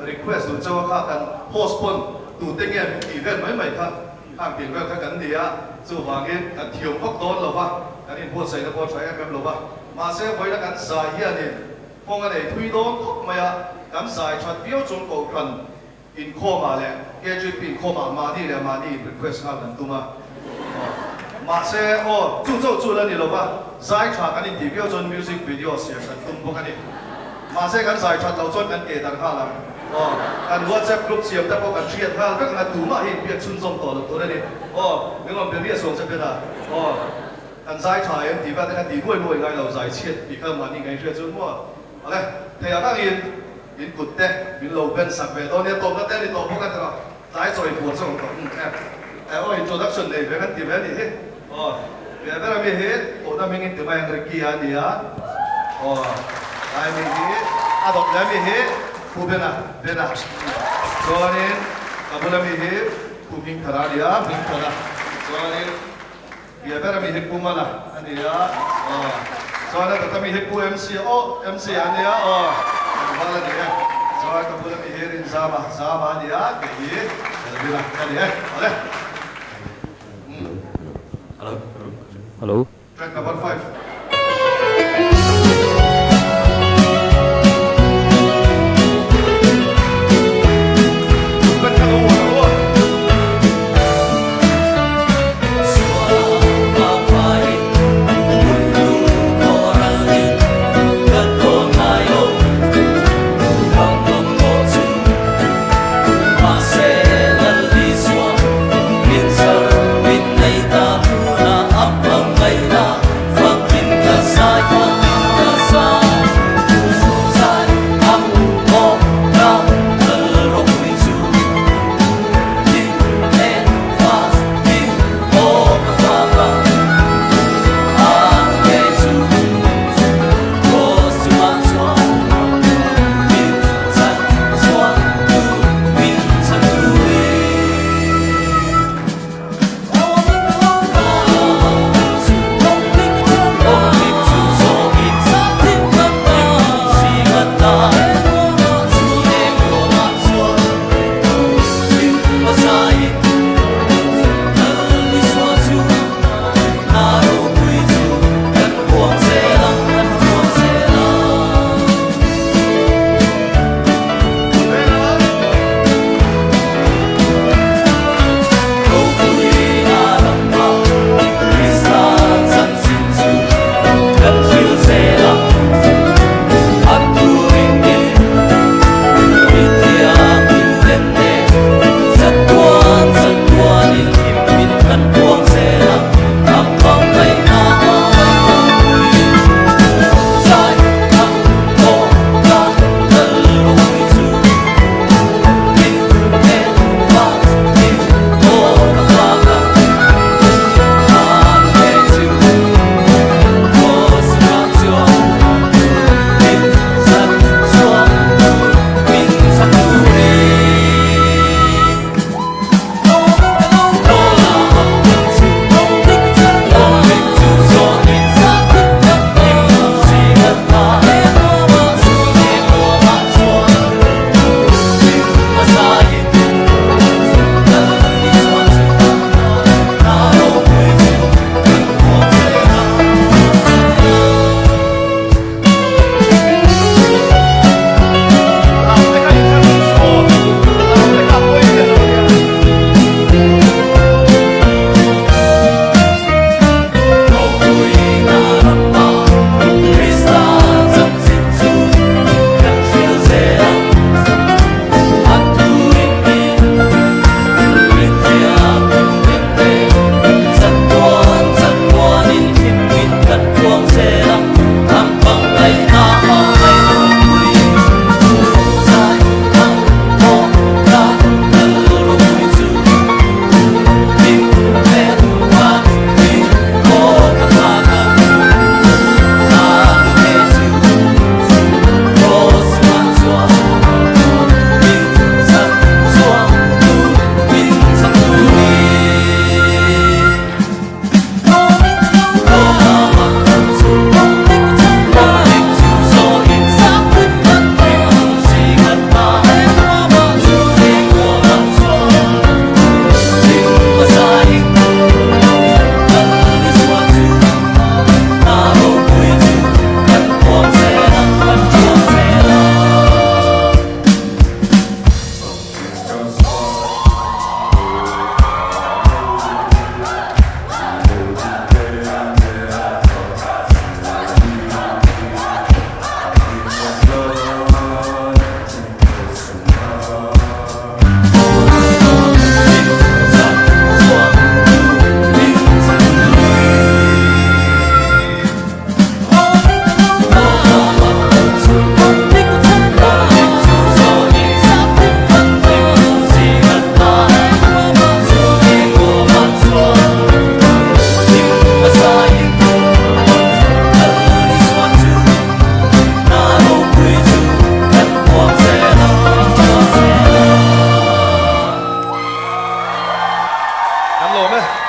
request duh chauh a kha kan host pawn tute nge min tih vel mai mai kha khang tih vel kha kan ni a, chuvangin kan thiam vak dawn lo va, kan inbuatsaihna pawh a tha em em lo va, mahse vawiina kan zai hianin kawng a nei thui dawn khawp mai a, kan zai that viau chung kohhran Inkhawmah leh KGP inkhawmah mahni leh mahni in request nghal kan tum a. Mahse aw, chu chauh chu la ni lova, zai tha kan intih viau chuan music video siam kan tum bawk a ni. Mahse kan zai that loh chuan kan ke darh nghal ang. Aw, kan WhatsApp group siam te pawh kan hriat nghal vek ang a, tumah hi inbiak chhunzawm tawh loh tur a ni. Aw, min rawn be miah suang che Bena. Aw, kan zai tha em tih vel te kha ti nuai nuai ngai lo, zai chhiat tih kha mahni ngaihriat chuan maw. Awle, thei ang angin min kut te min lo ben sak ve dawn nia, tawpna te a ni tawh bawk a tiraw, tlai chawi puar chu a awm tawh hmun em. Eh aw introduction nei ve kan ti ve a nih hi. Aw, ve ber ami hi kohna hming in ti mai ang Ricky a nia. Aw, tlai mi hi a dawp leh ami hi Pu Bena, Bena. Chuanin ka bula mi hi Pu Hmingthara a nia, Hmingthara. Chuanin. Bia ber ami hi Pu Mala a ni a, aw. Chuan a dawt ami hi Pu MC a, aw, MC a nia, aw. Kan val a ni e. Chuan ka bul ami hi Rinzama, Zama a ni a, kei hi Elvira ka ni e. Awle. Umm. Hello. Hello. Track number 5. Kan lawm e.